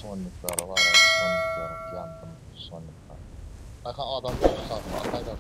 Sonikler var, sonikler yandım, sonikler. Ayhan adam düştü sağıma, ataylarım.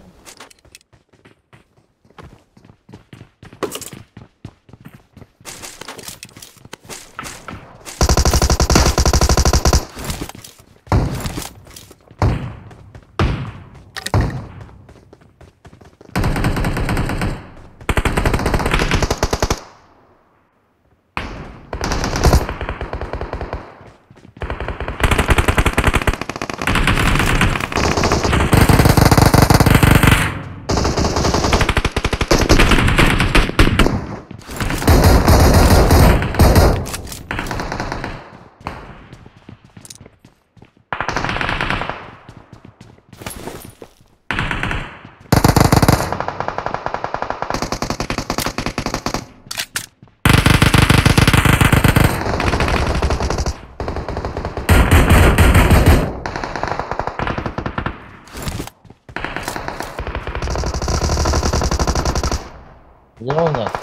Güzel oynayak.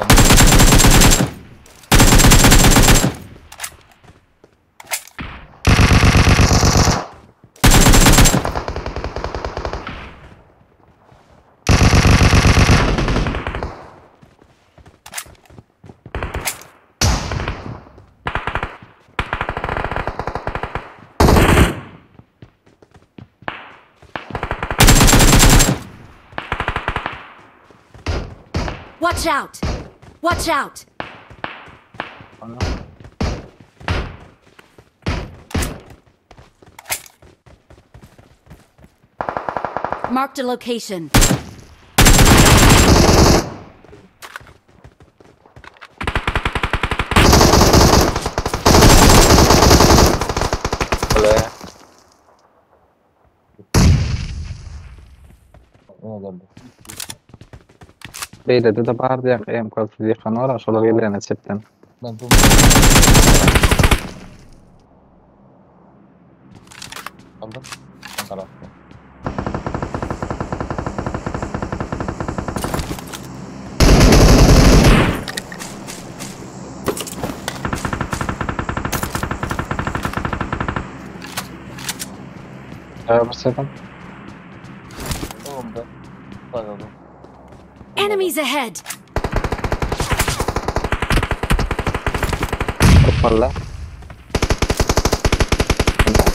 Watch out! Watch out! Marked a location. Öyle. Yine geldi. Beýlede de bardy ýa MK ýykan bar, şolar gelene çepden. Ben dur. Aldım. Ben tarafta. Ya bir sefer. Oğlum ben. Bayıldım. Enemies ahead! Hoppala. Bir dakika.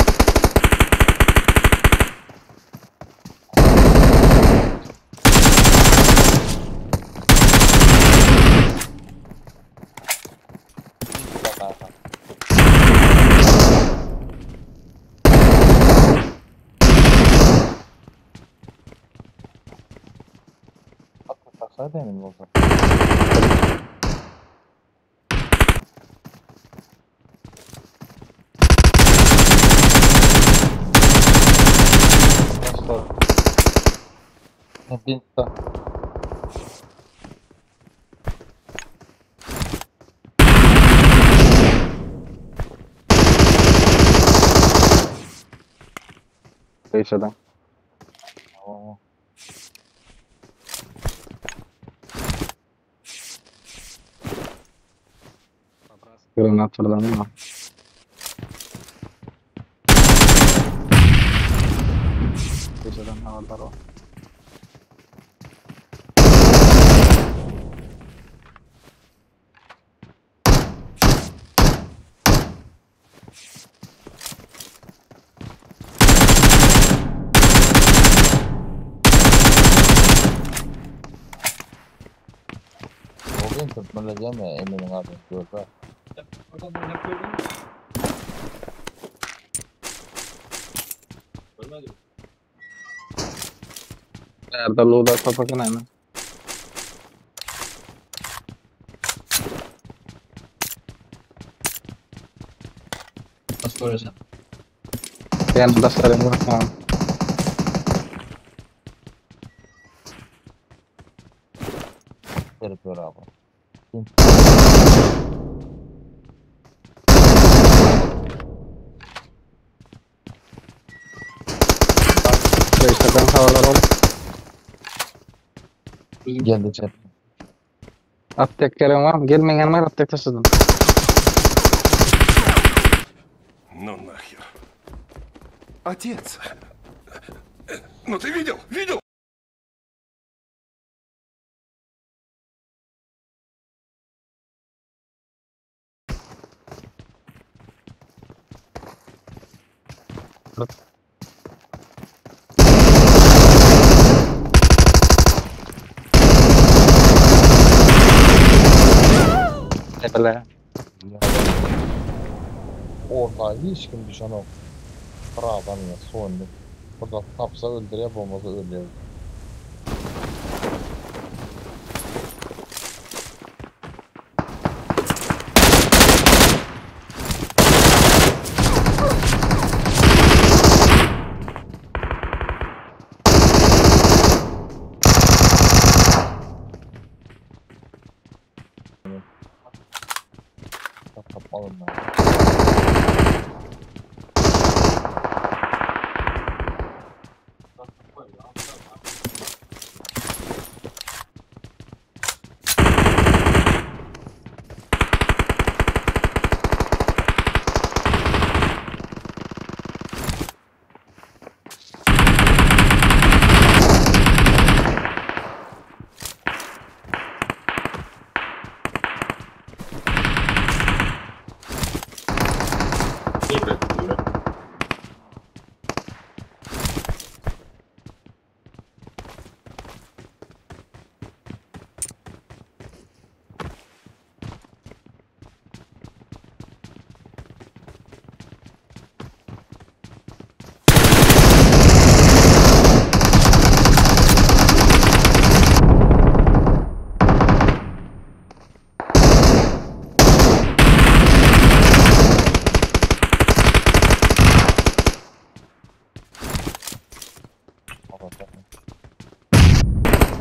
Hatta taksaydı emin olsa. Başlar. Ne bin da. Değişeden. Tamam. Granat fırlandı mı? Değişeden havalar o. Oğlum tutmalayacağım ya Emin'in abi. Gördü. Nerede loader kapakın hemen. Nasıl göreceğim? Ben başlarım tamam. Yapıyor abi. Değişeden havalar oldu. Geldi cep. Aptek gelen var mı? Gelmeyen var aptek taşıdım. Ну нахер. Отец. Ну ты видел? Видел? Bile. Orta hiç kim düşenok. Bir adam ya sonunda. Burada tapsa öldürüyor, olmasa ölüyor. Tapalım ben.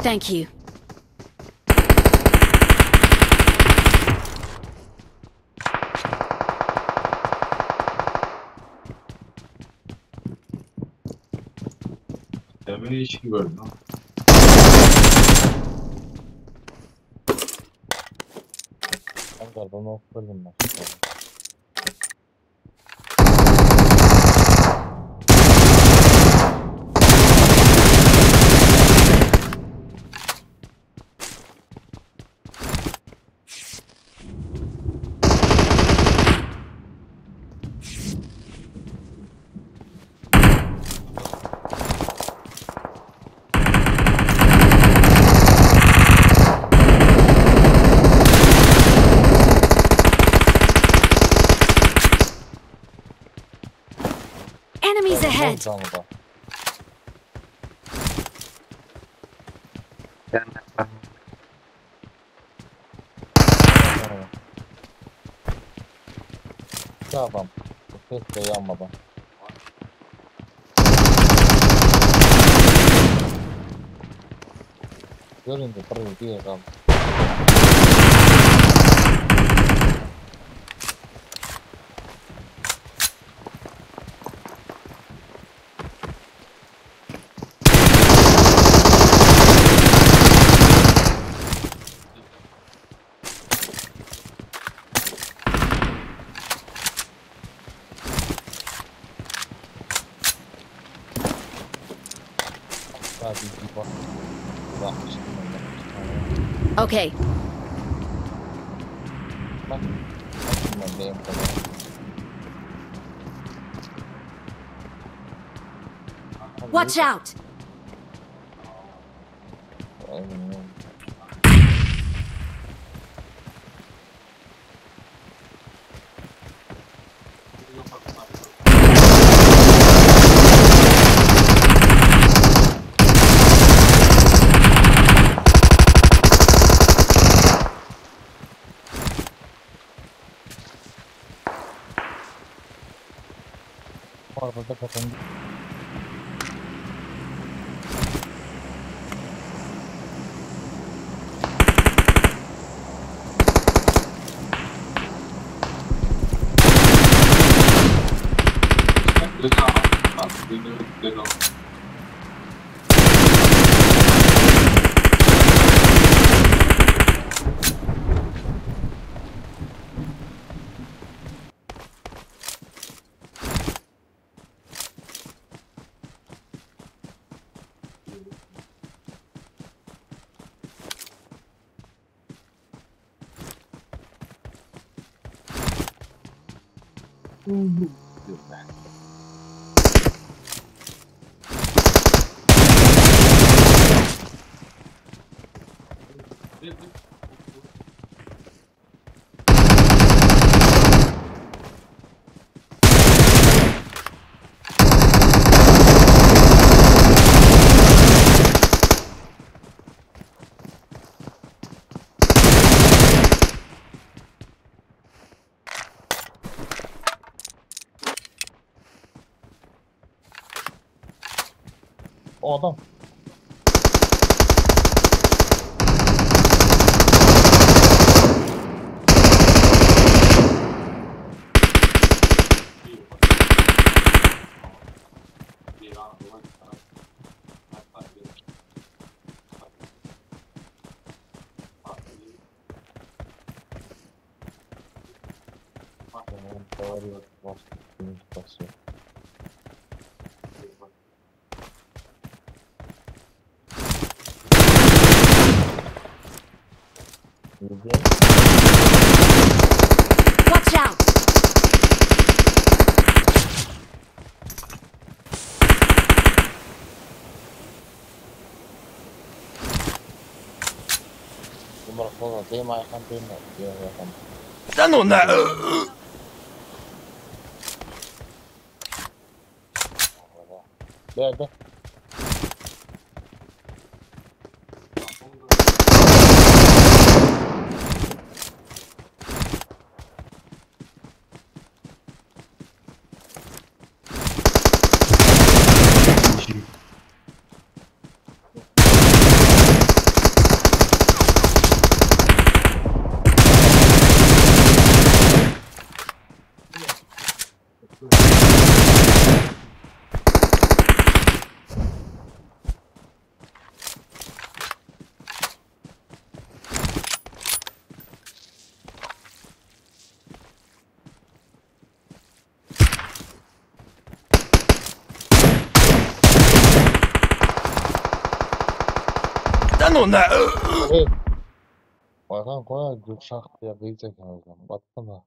Thank you. Demin hiç kim gördün ha? Ben galiba ne gördüm ben. Enemies ahead! Canlı da. İki adam. Tek de yanmadan. Göründü, bir bir kaldı. Daha bir bak. Bakmıştım ben de. Okay, Bak. Bakın ben de MK'da. watch out! Aynen. Arabada kapandı. O adam. Tamam, doğru. Basıyor. Yedi. Watch out! Numara kola değil mi Ayhan değil mi? Diyor Ayhan. Да ну на... Nerede? Да ну на... Evet. Ayhan koyar Gülşah diye diyecek o zaman. Baksana.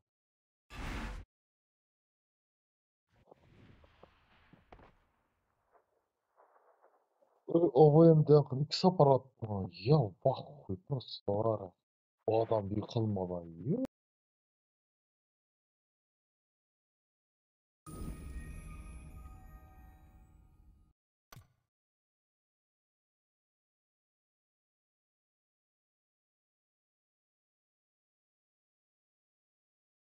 OVM'den iki sapar attı. Ya bak просто var. O adam yıkılmadan.